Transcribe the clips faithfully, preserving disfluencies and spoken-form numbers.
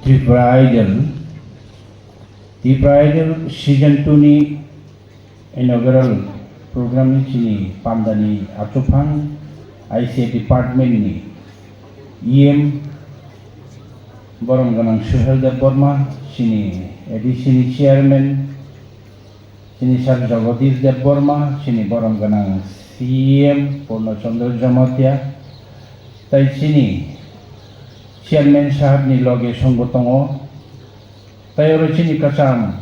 Tripura Idol, Tripura Idol Season two ni inaugural program ni chini pamdani achuphang I C A department ni E M borom gwnang Suhel Debbarma, chini A D C ni chairman, chini Sir Jagadish Debbarma, chini borom gwnang C E M Purno Chandra Jamatia, tai chini chairman sahab ni loge songbo tongo, tai oro chini kwcham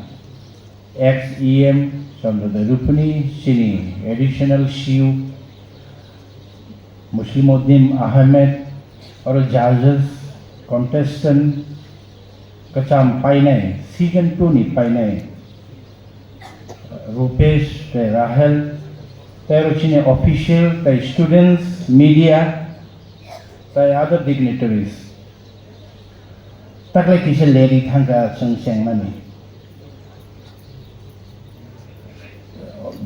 ex E M Chandra Debbarma, chini additional C U Muslimuddin Ahmed, oro judges, contestant, kwcham painai, season two ni painai, Rupesh tei Rahel, tei oro chini official, tei students, media, tei other dignitaries. Taklai kisa leri thangkha chwng chengnani.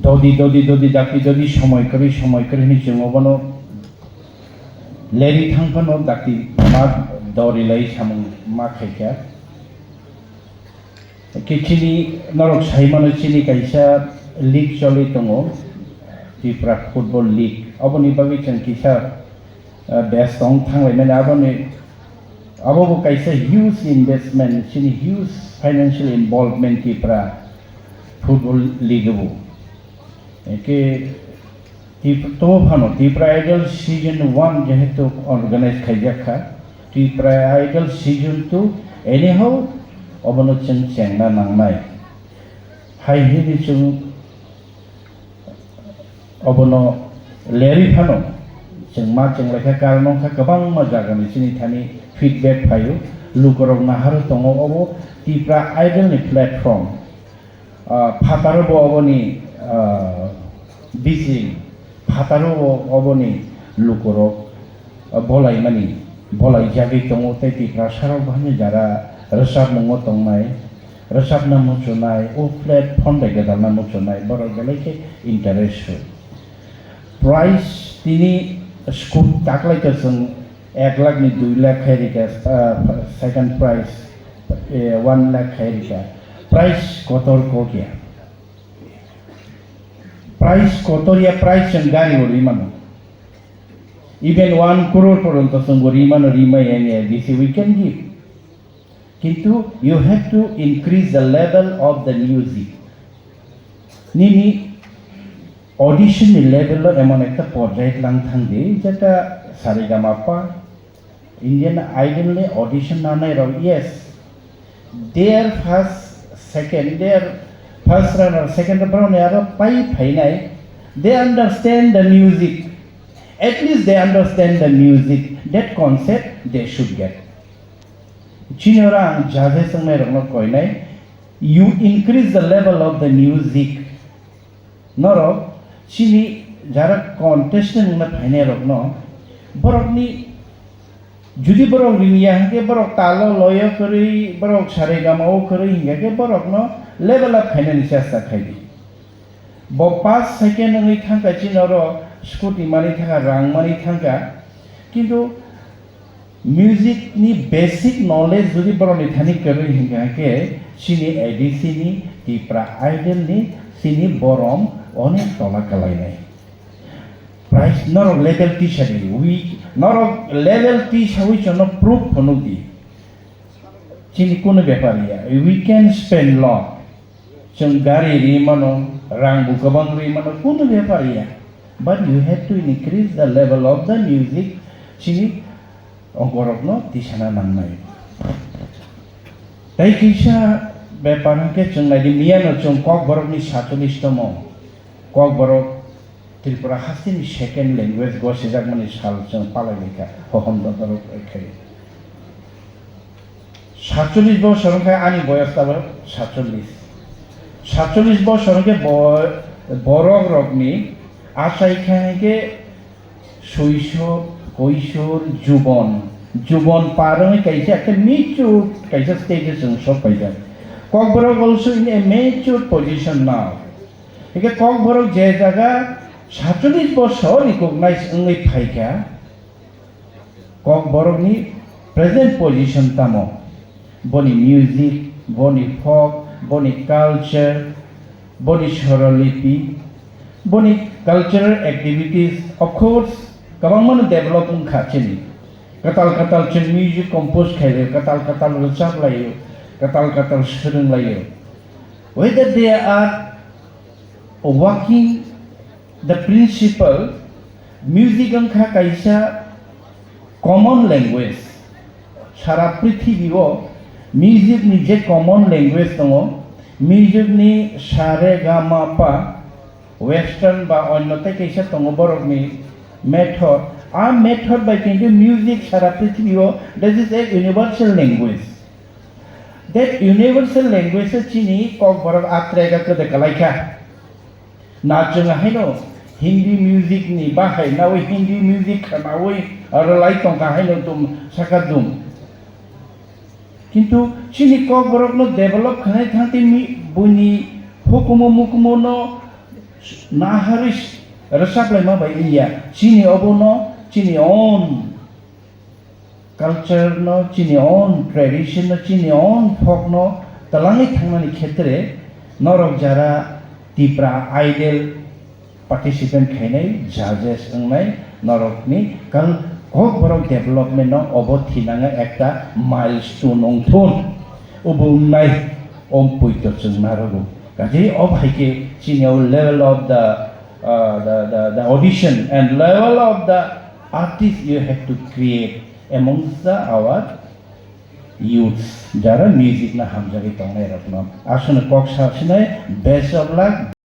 Dodi, dodi, dodi, dakti, dodi, somoi kwrwi, somoi kwrwi hwnwi chwng obono leri thang phano dakti ma dori lai samung ma khaikha. Khe chini norok sai mano chini kaisa league choli tongo, Tripura Football League. Oboni bagwi chwng kisa, ah, best tong thanglaimani. Aboni, abo bo kaisa huge investment, chini huge financial involvement Tripura Football League bo. Eke Tip-, to phano Tripura Idol Season one jehetu organize khaijak kha, Tripura Idol Season two anyhow obono chwng chengna nangnai. Hai hwnwi chwng obono lerwi phano chwng ma chwng laikha, karon wngkha kwbangma jagani chini thani feedback phaio, lukorok naharo tongo obo Tripura Idol ni platform. Ah, phataro bo oboni, ah, bisi, phataro bo oboni lukurok, ah, bolaimani, bolaijagwi tongo tei Tiprasarok bahai jara rwchapmungo tongnai, rwchapna muchunai, o platform bai gwdalna muchunai, borok belai khe interest rw. Prize tini scoop taklai kwchwng ek lakh ni dui lakh khai rikha, ah, second prize, eh, one lakh khai rikha. Prize kotor kok ya. Prize kotor ya, prize chwng gari bo rwi mano. Even one crore poronto chwng bo rwi mano, rwi maya ya, this we can give. Kintu you have to increase the level of the music. Nini audition ni level lo emon ekta porjai lang thang di, jeta saregama pa, Indian Idol ni audition nanai rok, yes, their first, second, their first runner, second runner aro pai phainai, they understand the music. At least they understand the music. That concept they should get. Chini oro ang judges wngnairokno koinai, you increase the level of the music. Norok chini jara contestant wngna phainairokno, borokni, judi borok ringya hwnkhe borok talo loyo kwrwi, borok saregama o kwrwi hwnkhe borokno level up khainani chesta khaidi. Bo pass second wngwi thangkha, chini oro scooty manwi thangkha, rang manwi thangkha, kintu music ni basic knowledge jodi borokni thani kwrwi hwnkha khe, chini A D C ni, Tipra Idol ni, chini borom onek tola kwlainai. Price norok level tisa di, we, norok level tisawi chwngno proof phunuk di. Chini kunu bepar ya, we can spend lot. Chwng gari ri mano, rang bo kwbang ri mano, kunu bepar ya. But you have to increase the level of the music, chini ogorokno tisana nangnai. Tei kisa bepar hwnkhe chwng naidi, miyano chwng Kokborokni sachulish tomo. Kokborok Tripura hasteni second language gosijakmani sal chwng palailaikha, hohom dodorok khai. Satchollish bosor wngkha ani boyos tabok satchollish. Satchollish bosor wngkhe bo-, borok rokni achai khe hwnkhe soiso, koisor, jubon. Jubon par wngwi kaisa khe mature kaisa stage o chwng sok paijak. Kokborok also in a mature position now. Hingke Kokborok je jaga satchollish bosor recognize wngwi phaikha, Kokborokni present position tamo? boni music, boni folk, boni culture, boni swarolipi, boni cultural activities, of course, kwbangmano develop wngkha chini. Kwtal kwtal chwng music compose khailai, kwtal kwtal rwchap laio, kwtal kwtal swrwng laio. Whether they are working the principle, music wngkha kaisa common language. Sara prithibio music ni je common language tongo, music ni sa re ga ma pa, western ba onno tei kaisa tongo borokni method. A method bai kintu music sara prithibio, that is a universal language. That universal language o chini Kokborok a track o kwdwi kwlaikha. Na chwng haino Hindi music ni bahai nawi Hindi music khwnawi rwlai tongkha haino dum saka dum. Kintu chini Kokborok no develop khnai thang tei mi-, buini hukumu mukumu no naharwi rwchap laima bai wngya. Chini obo no chini own culture no, chini own tradition no, chini own folk no twlangwi thangnani khetre norok jara Tipra Idol participant khainai, judges wngnai norokni kal-, Kokborok development no obo thinango ekta milestone wngthun. Obo wngnai om poito chwng narogo. Kaje ob hai khe chini o level of the, uh, the, the, the audition and level of the artist you have to create amongst the our youths, jara music no hamjagwi tongnai rokno. Aswkno kok sa sinai, best of luck.